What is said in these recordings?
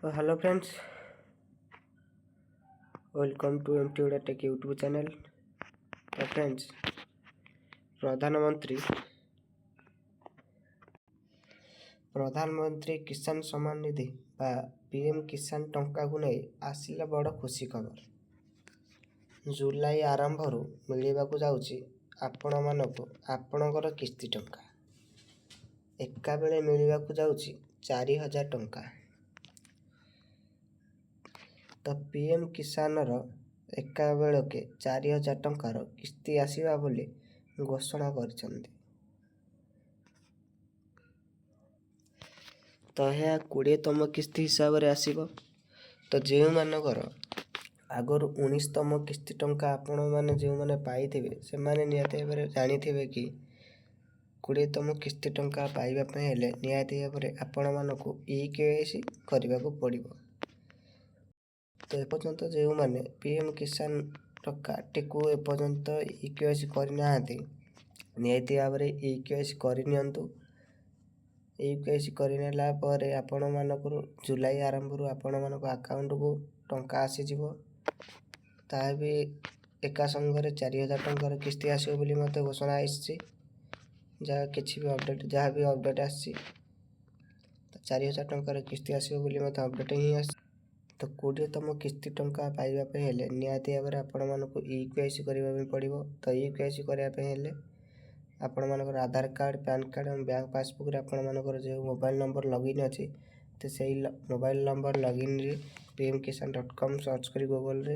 Hello friends, welcome to MT Odia Tech YouTube channel. ତ friends, ପ୍ରଧାନମନ୍ତ୍ରୀ କିଷାନ ସମ୍ମାନ ନିଧି ବା ପିଏମ୍ କିଷାନ ଟଙ୍କାକୁ ନେଇ ଆସିଲା ବଡ଼ ଖୁସି ଖବର। ଜୁଲାଇ ଆରମ୍ଭରୁ ମିଳିବାକୁ ଯାଉଛି ଆପଣମାନଙ୍କୁ ଆପଣଙ୍କର କିସ୍ତି ଟଙ୍କା। ଏକାବେଳେ ମିଳିବାକୁ ଯାଉଛି 4000 ଟଙ୍କା। ତ ପିଏମ୍ କିଷାନର ଏକାବେଳକେ 4000 ଟଙ୍କାର କିସ୍ତି ଆସିବା ବୋଲି ଘୋଷଣା କରିଛନ୍ତି। ତ ଏହା 20ତମ କିସ୍ତି ହିସାବରେ ଆସିବ। ତ ଯେଉଁମାନଙ୍କର ଆଗରୁ 19ତମ କିସ୍ତି ଟଙ୍କା ଆପଣମାନେ ଯେଉଁମାନେ ପାଇଥିବେ, ସେମାନେ ନିହାତି ଭାବରେ ଜାଣିଥିବେ କି 20ତମ କିସ୍ତି ଟଙ୍କା ପାଇବା ପାଇଁ ହେଲେ ନିହାତି ଭାବରେ ଆପଣମାନଙ୍କୁ ଇ କେୱାଇସି କରିବାକୁ ପଡ଼ିବ। ତ ଏପର୍ଯ୍ୟନ୍ତ ଯେଉଁମାନେ ପିଏମ୍ କିଷାନ ଟଙ୍କାଟିକୁ ଏପର୍ଯ୍ୟନ୍ତ ଇ କେୱାଇସି କରିନାହାନ୍ତି, ନିହାତି ଭାବରେ ଇ କେୱାଇସି କରିନିଅନ୍ତୁ। ଇ କେୱାଇସି କରିନେଲା ପରେ ଆପଣମାନଙ୍କର ଜୁଲାଇ ଆରମ୍ଭରୁ ଆପଣମାନଙ୍କ ଆକାଉଣ୍ଟକୁ ଟଙ୍କା ଆସିଯିବ। ତାହା ବି ଏକା ସଙ୍ଗରେ 4000 ଟଙ୍କାର କିସ୍ତି ଆସିବ ବୋଲି ମଧ୍ୟ ଘୋଷଣା ଆସିଛି। ଯାହା କିଛି ବି ଅପଡ଼େଟ୍, ଯାହା ବି ଅପଡ଼େଟ୍ ଆସିଛି, ତ 4000 ଟଙ୍କାର କିସ୍ତି ଆସିବ ବୋଲି ମଧ୍ୟ ଅପଡ଼େଟ୍ ହିଁ ଆସିଛି। ତ 20ତମ କିସ୍ତି ଟଙ୍କା ପାଇବା ପାଇଁ ହେଲେ ନିହାତି ଭାବରେ ଆପଣମାନଙ୍କୁ ଇ କେୱାଇସି କରିବା ପାଇଁ ପଡ଼ିବ। ତ ଇ କେୱାଇସି କରିବା ପାଇଁ ହେଲେ ଆପଣମାନଙ୍କର ଆଧାର କାର୍ଡ଼, ପ୍ୟାନ୍ କାର୍ଡ଼ ଏବଂ ବ୍ୟାଙ୍କ ପାସବୁକ୍ରେ ଆପଣମାନଙ୍କର ଯେଉଁ ମୋବାଇଲ୍ ନମ୍ବର ଲଗ୍ଇନ୍ ଅଛି, ତ ସେଇ ମୋବାଇଲ୍ ନମ୍ବର ଲଗ୍ଇନ୍ରେ pmkisan.com search କରି ଗୁଗଲ୍ରେ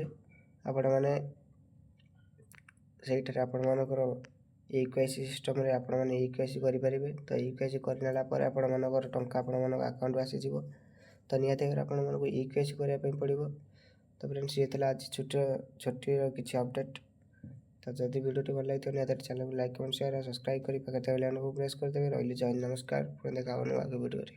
ଆପଣମାନେ ସେଇଠାରେ ଆପଣମାନଙ୍କର ଇ କେୱାଇସି ସିଷ୍ଟମ୍ରେ ଆପଣମାନେ ଇ କେୱାଇସି କରିପାରିବେ। ତ ଇ କେୱାଇସି କରିନେଲା ପରେ ଆପଣମାନଙ୍କର ଟଙ୍କା ଆପଣମାନଙ୍କ ଆକାଉଣ୍ଟକୁ ଆସିଯିବ। ତ ନିହାତି ଭାବରେ ଆପଣମାନଙ୍କୁ ଇ କେୱାଇସି କରିବା ପାଇଁ ପଡ଼ିବ। ତ ଫ୍ରେଣ୍ଡସ୍, ଇଏ ଥିଲା ଆଜି ଛୁଟିର କିଛି ଅପଡ଼େଟ୍। ତ ଯଦି ଭିଡ଼ିଓଟି ଭଲ ଲାଗିଥିବ, ନିହାତି ଚ୍ୟାନେଲକୁ ଲାଇକ୍, କମେଣ୍ଟ, ସେୟାର ଆଉ ସବସ୍କ୍ରାଇବ୍ କରି ପାଖରେ ଥିବା ବେଲ୍ ଆଇକନ୍କୁ ପ୍ରେସ୍ କରିଦେବେ। ରହିଲି, ଜୟ, ନମସ୍କାର। ପୁଣି ଦେଖା ହେବ ନୂଆ ଭିଡ଼ିଓରେ।